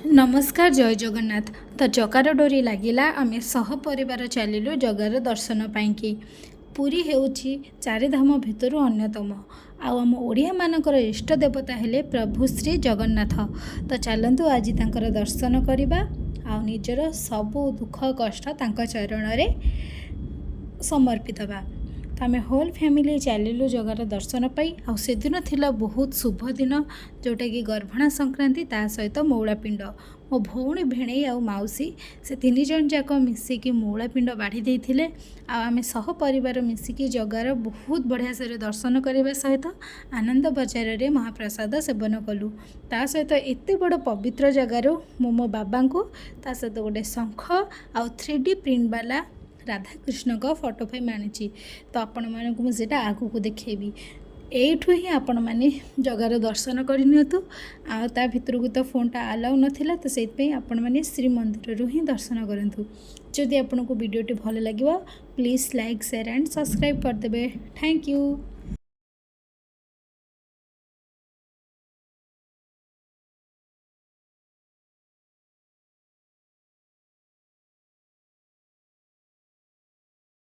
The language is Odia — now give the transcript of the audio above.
ନମସ୍କାର, ଜୟ ଜଗନ୍ନାଥ। ତ ଜଗାର ଡୋରି ଲାଗିଲା, ଆମେ ସହ ପରିବାର ଚାଲିଲୁ ଜଗାର ଦର୍ଶନ ପାଇଁକି। ପୁରୀ ହେଉଛି ଚାରିଧାମ ଭିତରୁ ଅନ୍ୟତମ ଆଉ ଆମ ଓଡ଼ିଆମାନଙ୍କର ଇଷ୍ଟ ଦେବତା ହେଲେ ପ୍ରଭୁ ଶ୍ରୀ ଜଗନ୍ନାଥ। ତ ଚାଲନ୍ତୁ, ଆଜି ତାଙ୍କର ଦର୍ଶନ କରିବା ଆଉ ନିଜର ସବୁ ଦୁଃଖ କଷ୍ଟ ତାଙ୍କ ଚରଣରେ ସମର୍ପି ଦେବା। ତ ଆମେ ହୋଲ୍ ଫ୍ୟାମିଲି ଚାଲିଲୁ ଜଗାର ଦର୍ଶନ ପାଇଁ। ଆଉ ସେଦିନ ଥିଲା ବହୁତ ଶୁଭ ଦିନ, ଯେଉଁଟାକି ଗର୍ଭଣା ସଂକ୍ରାନ୍ତି, ତା ସହିତ ମଉଳା ପିଣ୍ଡ। ମୋ ଭଉଣୀ, ଭିଣେଇ ଆଉ ମାଉସୀ, ସେ ତିନି ଜଣ ଯାକ ମିଶିକି ମଉଳା ପିଣ୍ଡ ବାଢ଼ି ଦେଇଥିଲେ। ଆଉ ଆମେ ସହ ପରିବାର ମିଶିକି ଜଗାର ବହୁତ ବଢ଼ିଆ ଦର୍ଶନ କରିବା ସହିତ ଆନନ୍ଦ ବଜାରରେ ମହାପ୍ରସାଦ ସେବନ କଲୁ। ତା ସହିତ ଏତେ ବଡ଼ ପବିତ୍ର ଜାଗାରୁ ମୁଁ ମୋ ବାବାଙ୍କୁ ତା ସହିତ ଗୋଟେ ଶଙ୍ଖ ଆଉ 3D print ବାଲା ରାଧାକୃଷ୍ଣଙ୍କ ଫଟୋ ଫ୍ରେମ୍ ଆଣିଛି। ତ ଆପଣମାନଙ୍କୁ ମୁଁ ସେଇଟା ଆଗକୁ ଦେଖେଇବି। ଏଇଠୁ ହିଁ ଆପଣମାନେ ଜଗାର ଦର୍ଶନ କରିନିଅନ୍ତୁ। ଆଉ ତା ଭିତରକୁ ତ ଫୋନ୍ଟା ଆଲାଉ ନଥିଲା, ତ ସେଇଥିପାଇଁ ଆପଣମାନେ ଶ୍ରୀମନ୍ଦିରରୁ ହିଁ ଦର୍ଶନ କରନ୍ତୁ। ଯଦି ଆପଣଙ୍କୁ ଭିଡ଼ିଓଟି ଭଲ ଲାଗିବ, please like, share and subscribe କରିଦେବେ। Thank you.